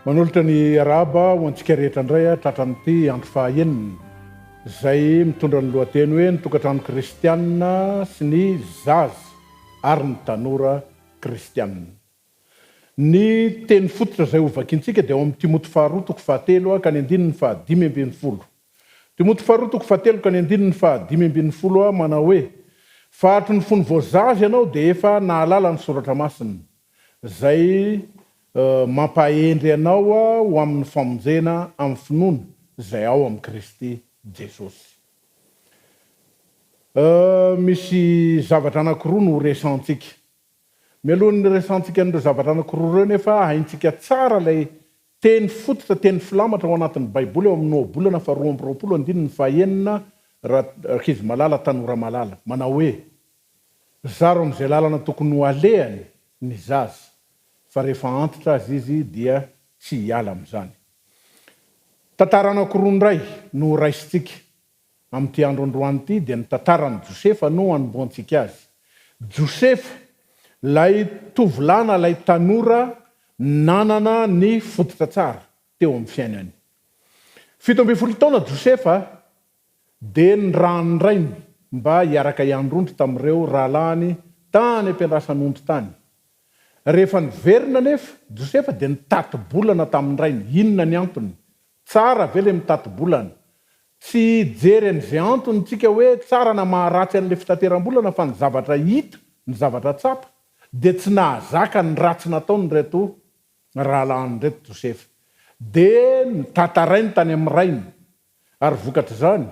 Manolotra ny arahaba ho antsika rehetra indray aho tratran'ity andro fahaenina izay mitondra ny lohateny hoe ny tokantrano kristianina sy ny zaza ary ny tanora kristianina. Ny teny fototra izay hovakintsika dia ao amin'ny Timoty faharoa toko fahatelo ka ny andininy fahadimy ambin'ny folo. Timoty faharoa toko fahatelo ka ny andininy fahadimy ambin'ny folo manao hoe, Fa hatry ny fony vao zaza ianao dia efa nahalala ny Soratra Masina, izay mampahendry anao ho amin'ny famonjena amin'ny finoana izay ao amin'i Kristy Jesosy. Misy zavatra anankiroa no horesahantsika. Mialohan'ny hiresahantsika an'ireo zavatra anankiroa ireo anefa, haintsika tsara ilay teny fototra, teny filamatra ao anatin'ny Baiboly ao amin'ny Ohabolana faharoa amby roapolo andininy fahaenina, Rankizy malala, tanora malala, manao hoe, Zaro amin'izay lalana tokony ho alehany ny zaza, fa rehefa antitra aza izy dia tsy hiala amin'izany. Tantara anankiroa indray no horaisintsika Amin'ity andro androany ity dia ny tantaran'i Josefa no hanombohantsika azy. Josefa, ilay tovolahy na ilay tanora nanana ny fototra tsara teo amin'ny fiainany. 17 taona Josefa dia nirahan'ny rainy mba hiaraka hiandry ondry tamin'ireo rahalahiny tany am-piandrasan'ondry tany. Rehefa niverina anefa Josefa dia nitati-bolana tamin'ny rainy. Inona ny antony? Tsara ve le mitati-bolana? Tsy hijery an'izay antony tsika hoe tsara na maharatsy an'le fitateram-bolana fa ny zavatra hita, ny zavatra tsapa dia tsy nahazaka ny ratsy nataony ireto rahalahiny ireto Josefa. Dia notantarainy tany amin'ny rainy ary vokatr'izany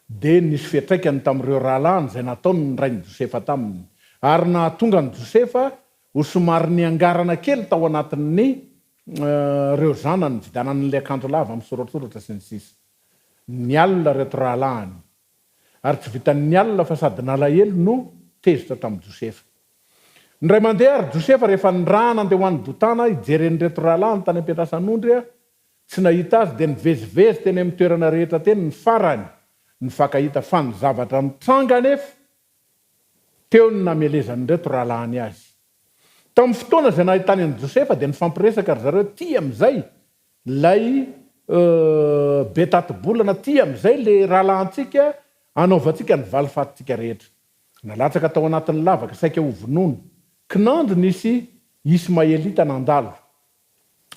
dia nisy fiantraikany tamin'ireo rahalahiny izay nataony ny rain'i Josefa taminy ary nahatonga an'i Josefa ho somary niangarana kely tao anatin'ny ireo zanany nividianany an'ilay akanjo lava misoratsoratra sy ny sisa. Nialona ireto rahalahiny, ary tsy vitan'ny nialona fa sady nalahelo no tezitra tamin'i Josefa. Indray mandeha àry Josefa rehefa nirahana handeha ho any Dotana hijery an'ireto rahalahiny tany am-piandrasan'ondry, tsy nahita azy dia nivezivezy teny amin'ny toerana rehetra teny ny farany nifankahita fa ny zavatra nitranga anefa Teo ny namelezan'ireto rahalahiny azy. Tamin'ny fotoana izay nahitany an'i Josefa dia nifampiresaka ry zareo, Ty amin'izay ilay be tati-bolana, ty amin'izay ilay rahalahintsika hanaovantsika ny valifatintsika rehetra. Nalatsaka tao anatin'ny lavaka, saika hovonoina. Kinanjo nisy Ismaelita nandalo.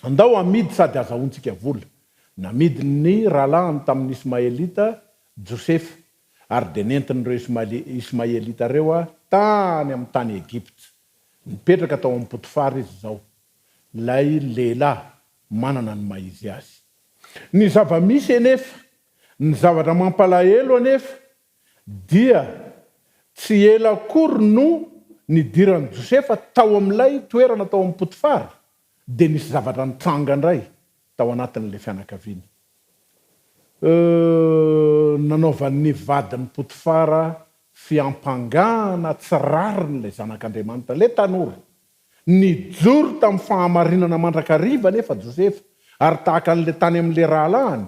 Andao hamidy sady hazahoantsika vola. Namidin'ny rahalahiny tamin'ny Ismaelita Josefa, ary dia nentin'ireo Ismaelita ireo tany amin'ny tany Egypta. Nipetraka tao amin'i Potifara izy izao, ilay lehilahy manana ny maha izy azy. Ny zava-misy anefa, ny zavatra mampalahelo anefa, dia tsy ela akory no nidiran'i Josefa tao amin'ilay toerana tao amin'i Potifara, dia nisy zavatra nitranga indray tao anatin'ilay fianakaviana. Nanaovan'ny vadin'i Potifara fiampangana tsy rariny ilay Zanak'Andriamanitra, ilay tanora. Nijoro tamin'ny fahamarinana mandrakariva anefa Josefa, ary tahaka an'ilay tany amin'ilay rahalahiny,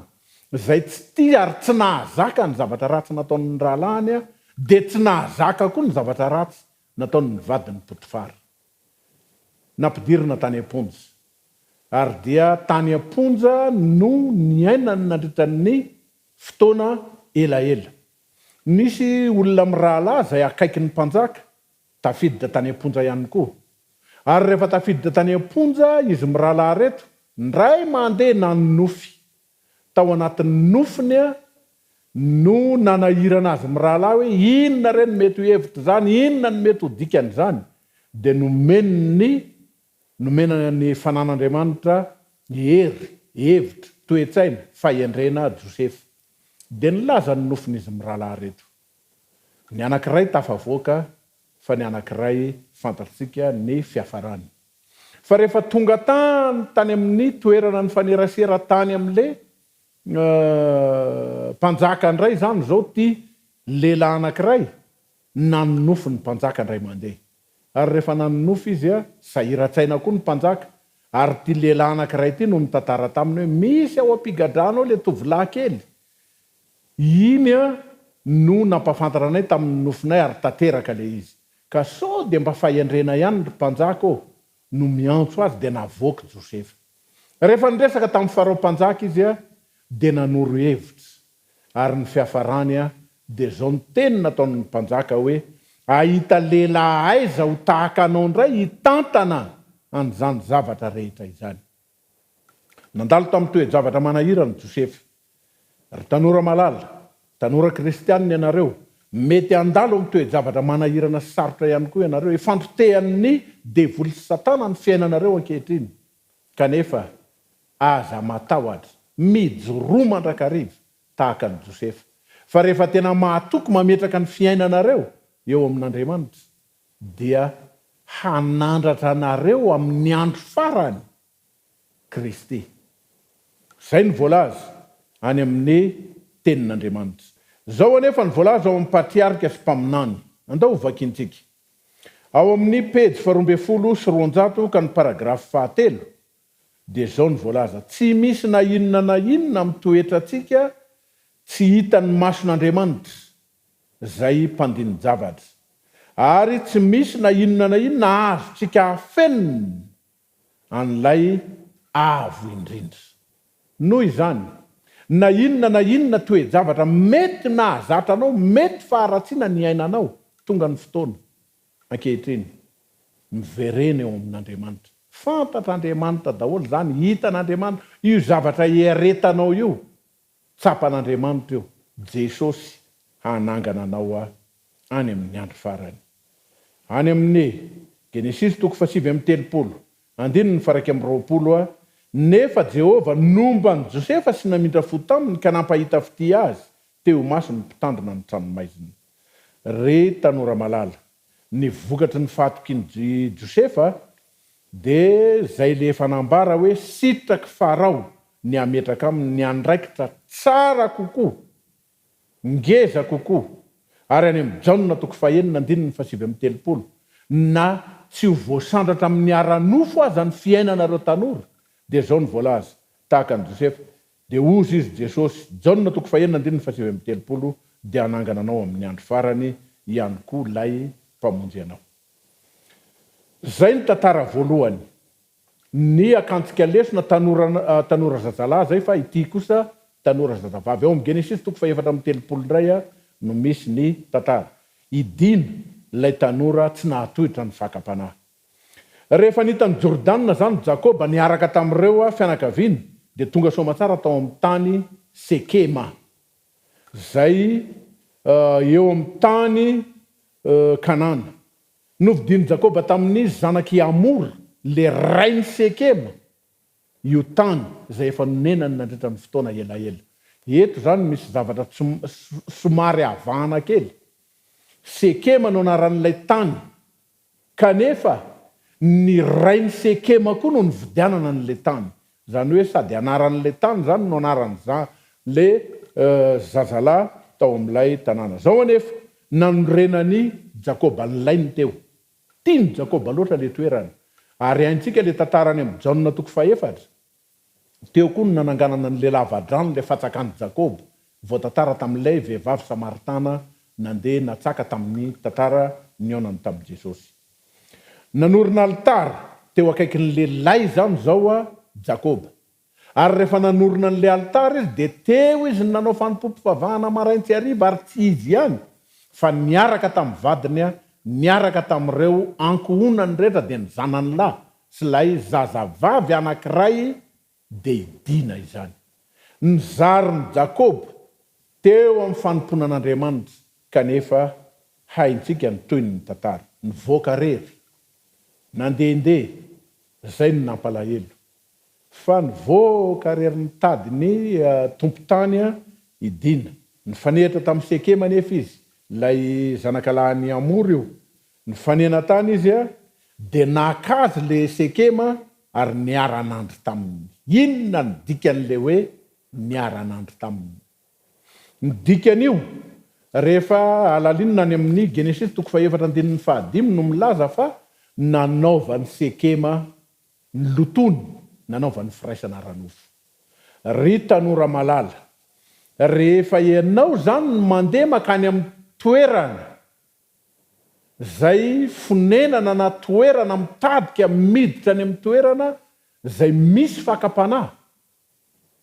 izay tsy tia ary tsy nahazaka ny zavatra ratsy nataon'ny rahalahiny, dia tsy nahazaka koa ny zavatra ratsy nataon'ny vadin'i Potifara. Nampidirina tany am-ponja, ary dia tany am-ponja no niainany nandritra ny fotoana elaela. Nisy olona mirahalahy izay akaikin'ny mpanjaka, tafiditra tany am-ponja ihany koa. Ary rehefa tafiditra tany am-ponja izy mirahalahy ireto, indray mandeha nanonofy. Tao anatin'ny nofiny no nanahirana azy mirahalahy hoe inona re no mety ho hevitr'izany, inona no mety ho dikan'izany. Dia nomen'ny nomena ny fanan'Andriamanitra hery, hevitra, toe-tsaina, fahendrena Josefa. Dia nilaza ny nofin'izy mirahalahy ireto. Ny anankiray tafavoaka fa ny anankiray fantatsika ny fiafarany. Fa rehefa tonga tany tany amin'ny toerana nifanerasera tany amin'le mpanjaka indray izany izao ity lehilahy anankiray nanonofy ny mpanjaka indray mandeha. Ary rehefa nanonofy izy, sahiran-tsaina koa ny mpanjaka, ary ity lehilahy anankiray ity no nitantara taminy hoe misy ao am-pigadrana ao ilay tovolahy kely Iny no nampafantatra anay tamin'ny nofinay ary tanteraka ilay izy. Ka sao dia mba fahendrena ihany ry mpanjaka ô no miantso azy dia navoak'i Josefa. Rehefa niresaka tamin'i Farao mpanjaka izy dia nanoro hevitra, ary ny fiafarany dia izao ny teny nataon'ny mpanjaka hoe, Hahita lehilahy aiza ho tahaka anao indray hitantana an'izany zavatra rehetra izany? Nandalo tamin'ny toe-javatra manahirana Josefa. Ry tanora malala, tanora kristianina ianareo, mety handalo amin'ny toe-javatra manahirana sy sarotra ihany koa ianareo. Ifampotehan'ny devoly sy Satana ny fiainanareo ankehitriny. Kanefa, aza matahotra, mijoroa mandrakariva tahaka an'i Josefa. Fa rehefa tena mahatoky mametraka ny fiainanareo eo amin'Andriamanitra, dia hanandratra anareo amin'ny andro farany Kristy. Izay no voalaza any amin'ny Tenin'Andriamanitra. Izao anefa no voalaza ao amin'ny Patriarika sy Mpaminany. Andao hovakintsika. Ao amin'ny pejy faha-212 ka ny paragrafy fahatelo dia izao no voalaza, Tsy misy na inona na inona amin'ny toetrantsika tsy hitan'ny mason'Andriamanitra, izay mpandini-javatra. Ary tsy misy na inona na inona azontsika afenina an'ilay Avo Indrindra. Noho izany, na inona na inona toe-javatra mety nahazatra anao, mety faharatsiana niainanao, tonga ny fotoana, ankehitriny, miverena eo amin'Andriamanitra. Fantatr'Andriamanitra daholo izany, hitan'Andriamanitra io zavatra iaretanao io, Tsapan'Andriamanitra io, Jesosy hanangana anao any amin'ny andro farany. Any amin'ny Genesisy toko fahasivy amby telopolo, andininy faha-21, Nefa Jehovah nomba an'i Josefa sy namindra fo taminy ka nampahita fitia azy teo imason'ny mpitandrina ny tranomaizina. Ry tanora malala, ny vokatry ny fahatokian'i Josefa dia izay le efa nambara hoe sitrak'i Farao ny hametraka aminy ny andraikitra tsara kokoa, ngeza kokoa, ary any amin'ny Jaona toko fahenina andininy fahasivy amby telopolo, na tsy ho voasandratra amin'ny ara-nofo aza ny fiainanareo tanora, dia izao no voalaza, tahaka an'i Josefa, Dia hozy izy, Jesosy, Jaona toko fahenina andininy fahasivy amby telopolo, dia hanangana anao amin'ny andro farany ihany koa ilay Mpamonjy anao. Izay ny tantara voalohany. Ny akantsika lesona tanora tanora zazalahy izay fa ity kosa tanora zazavavy. Ao amin'ny Genesisy toko fahefatra amby telopolo indray no misy ny tantara. I Dina, ilay tanora tsy nahatohitra ny fakam-panahy. Rehefa nita an'i Jordana izany Jakoba niaraka tamin'ireo fianakaviany, dia tonga soamatsara tao amin'ny tany Sekema, izay eo amin'ny tany Kanana. Novidian'i Jakoba tamin'ny zanak'i Hamora, ilay rain'i Sekema, io tany izay efa nonenany nandritra ny fotoana elaela. Eto izany misy zavatra somary avahana kely. Sekema no anaran'ilay tany Kanefa, ny rain'i Sekema koa no nividianana an'ilay tany. Izany hoe sady anaran'ilay tany izany no anaran'ilay zazalahy tao amin'ilay tanàna. Izao anefa, nanorenan'i Jakoba ny lainy teo. Tian'i Jakoba loatra ilay toerana. Ary haintsika ilay tantara any amin'ny Jaona toko fahefatra. Teo koa no nananganana an'ilay lavadrano, ilay fatsakan'i Jakoba, voatantara tamin'ilay vehivavy samaritana nandeha natsaka tamin'ny tantara nihaonany tamin'i Jesosy. Nanorina alitara teo akaikin'ilay lay izany izao Jakoba. Ary rehefa nanorina an'ilay alitara izy, dia teo izy no nanao fanompoam-pivavahana marain-tsy hariva, ary tsy izy ihany, fa niaraka tamin'ny vadiny, niaraka tamin'ireo ankohonany rehetra, dia ny zanany lahy sy ilay zazavavy anankiray dia i Dina izany. Nizarin'i Jakoba teo amin'ny fanompoana an'Andriamanitra, kanefa haintsika ny tohin'ny tantara. Nivoaka rery, nandehandeha, izay no nampalahelo. Fa nivoaka rery nitady ny tompon-tany i Dina. Nifanehitra tamin'i Sekema anefa izy, ilay zanakalahin'i Hamora io, Nifanena tany izy dia naka azy le Sekema ary niara-nandry taminy. Inona no dikan'le hoe niara-nandry taminy? Ny dikan'io, rehefa halalinina any amin'ny Genesisy toko fahefatra andininy fahadimy no milaza fa nanaovan'i Sekema ny lotony, nanaovany firaisana ara-nofo. Ry tanora malala, rehefa ianao izany no mandeha mankany amin'ny toerana Izay fonenana na toerana mitadika miditra any amin'ny toerana izay misy fakam-panahy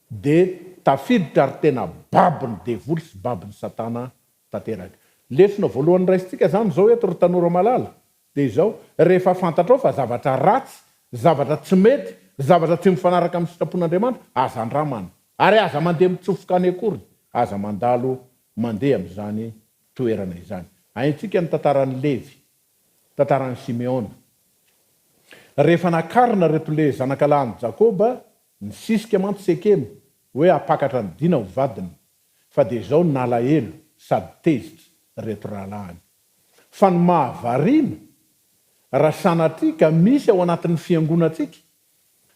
dia tafiditra ary tena babon'ny devoly sy babon'i satana tanteraka. Lesona voalohany raisintsika izany izao eto ry tanora malala dia izao, rehefa fantatrao fa zavatra ratsy, zavatra tsy mety, zavatra tsy mifanaraka amin'ny sitrapon'Andriamanitra, aza andramana. Ary aza mandeha mitsofoka any akory, aza mandalo mandeha amin'izany toerana izany. Haintsika ny tantaran'i Levy, tantaran'i Simeona. Rehefa nakarina ireto le zanakalahin'i Jakoba, nisisika mantsy Sekema hoe hampakatra an'i Dina ho vadiny, fa dia izao nalahelo sady tezitra ireto rahalahiny. Fa ny mahavariana, raha sanatria ka misy ao anatin'ny fiangonantsika,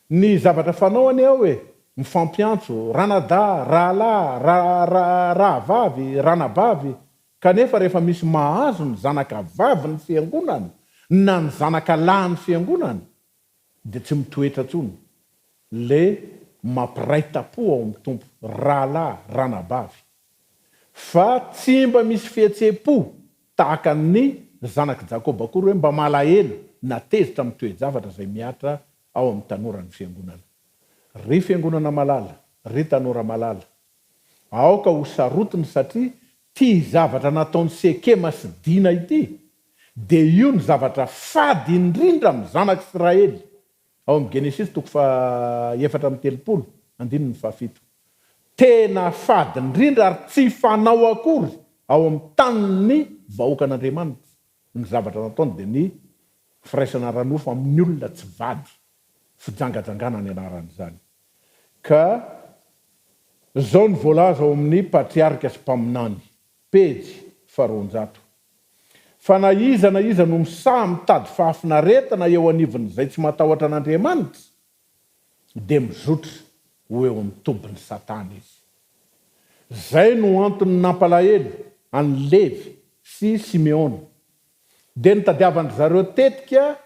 ny zavatra fanao anie ao e, mifampiantso, ranadahy, rahalahy, ra, ra, rahavavy, ranabavy, kanefa rehefa misy mahazo ny zanaka vavin'ny fiangonana na ny zanaka lahin'ny fiangonana dia tsy mitoetra intsony le mampiray tampo ao amin'ny Tompo, rahalahy, ranabavy. Fa tsy mba misy fihetseham-po tahaka ny zanak'i Jakoba akory hoe mba malahelo na tezitra amin'ny toe-javatra izay mihatra ao amin'ny tanoran'ny Fiangonana. Ry Fiangonana malala, ry tanora malala, aoka ho sarotiny satria ity zavatra nataon'i Sekema sy Dina ity dia io ny zavatra fady indrindra amin'ny zanak'Israely Ao amin'ny Genesisy toko faha 34, andininy fahafito. Tena fady indrindra ary tsy fanao akory ao amin'ny tanin'ny vahoakan'Andriamanitra ny zavatra nataony dia ny firaisana ara-nofo amin'ny olona tsy vady, fijangajangana ny anaran'izany. Ka izao no voalaza ao amin'ny Patriarika sy Mpaminany, pejy faha 200. Fa na iza na iza no misaha mitady fahafinaretana eo anivon'izay tsy matahotra an'Andriamanitra, dia mizotra ho eo amin'ny tobin'i Satana izy. Izay no antony nampalahelo an'i Levy sy Simeona. Dia nitadiavan-dry zareo tetika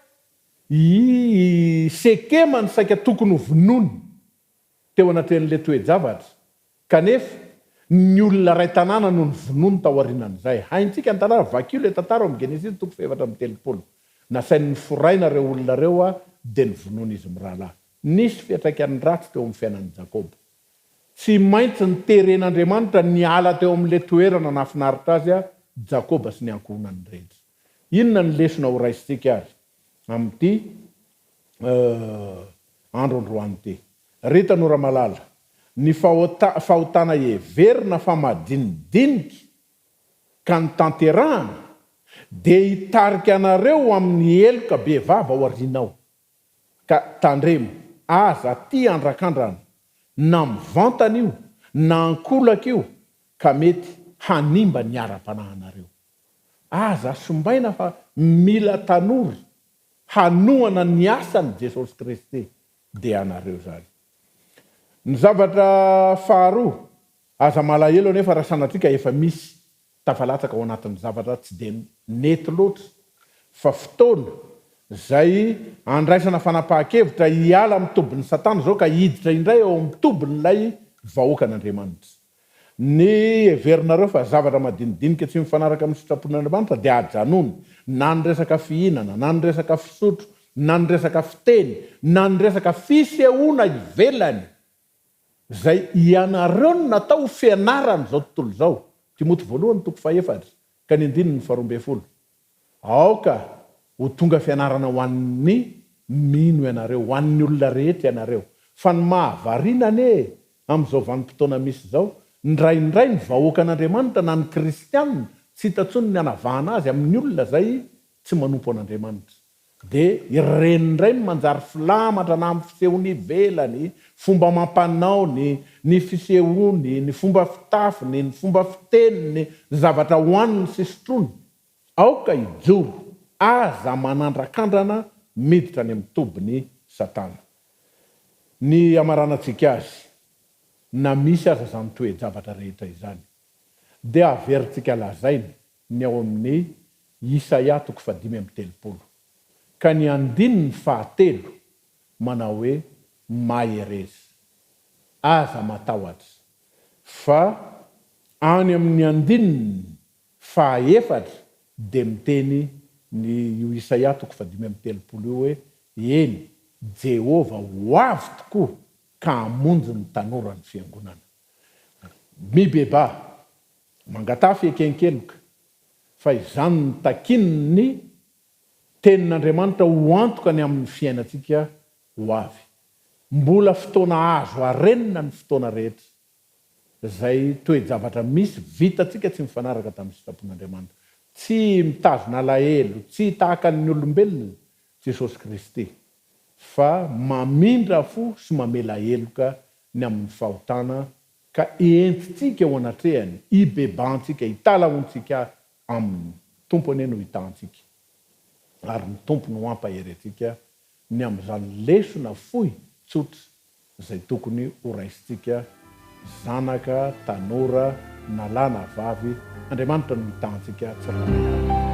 i Sekema ny saika tokony hovonoiny teo anatrehan'ilay toe-javatra. Kanefa, ny olona iray tanàna no novonoiny tao aorianan'izay. Haintsika ny tantara, vakio ilay tantara ao amin'ny Genesisy toko faha-34. Nasainy noforaina ireo olona ireo dia novonoin'izy mirahalahy. Nisy fiantraikany ratsy teo amin'ny fiainan'i Jakoba. Tsy maintsy niteren'Andriamanitra niala teo amin'ilay toerana nahafinaritra azy Jakoba sy ny ankohonany rehetra. Inona ny lesona horaisintsika ary amin'ity andro androany ity? Ry tanora malala, ny fahotana heverina fa madinidinika ka ny tanterahana dia hitarika anareo ho amin'ny heloka bevava ao aoriana ao. Ka tandremo, aza tia andrakandrana, na mivantana io na ankolaka io ka mety hanimba ny ara-panahinareo. Aza sombaina fa mila tanora hanohana ny asan'i Jesosy Kristy dia anareo izany. Ny zavatra faharoa, aza malahelo anefa raha sanatria ka efa misy tafalatsaka ao anatin'ny zavatra tsy dia nety loatra fa fotoana izay andraisana fanapahan-kevitra hiala amin'ny tobin'i Satana izao ka hiditra indray ao amin'ny tobin'ilay vahoakan'Andriamanitra. Ny heverinareo fa zavatra madinidinika tsy mifanaraka amin'ny sitrapon'Andriamanitra dia ajanony, na ny resaka fihinana, na ny resaka fisotro, na ny resaka fiteny, na ny resaka fisehoana ivelany, izay ianareo no natao ho fianaran'izao tontolo izao. Timoty voalohany toko fahefatra ka ny andininy faharoa ambin'ny folo. Aoka ho tonga fianarana ho an'ny mino ianareo, ho an'ny olona rehetra ianareo. Fa ny mahavariana anie amin'izao vanim-potoana misy izao, indraindray ny vahoakan'Andriamanitra na ny kristiana tsy hita intsony ny hanavahana azy amin'ny olona izay tsy manompo an'Andriamanitra. Dia ireny indray no manjary filamatra na amin'ny fisehony ivelany, fomba amam-panaony, ny fisehoany, ny fomba fitafiny, ny fomba fiteniny, ny zavatra hohaniny sy sotroiny. Aoka hijoro, aza manandrakandrana miditra any amin'ny tobin'i Satana. Ny hamaranantsika azy, na misy aza izany toe-javatra rehetra izany, dia averintsika lazaina ny ao amin'ny Isaia toko fahadimy amby telopolo, ka ny andininy fahatelo manao hoe, Mahereza, aza matahotra, fa any amin'ny andininy fahaefatra dia miteny ny io Isaia toko fahadimy amby telopolo io hoe, Eny, Jehovah ho avy tokoa ka hamonjy ny tanoran'ny fiangonana. Mibebaha, mangataha fieken-keloka, fa izany no takian'ny Tenin'Andriamanitra ho antoka ny amin'ny fiainantsika ho avy. Mbola fotoana azo arenina ny fotoana rehetra. Izay toe-javatra misy vitantsika tsy mifanaraka tamin'ny sitrapon'Andriamanitra. Tsy mitazona alahelo, tsy tahaka ny olombelona Jesosy Kristy, fa mamindra fo sy mamela heloka ny amin'ny fahotana ka entintsika eo anatrehany, ibebahantsika, italahoantsika Aminy. Tompo anie no hitahantsika, ary ny Tompo no hampahery antsika ny amin'izany lesona fohy tsotra izay tokony ho raisintsika zanaka, tanora, na lahy na vavy, Andriamanitra no hitahantsika tsirairay avy.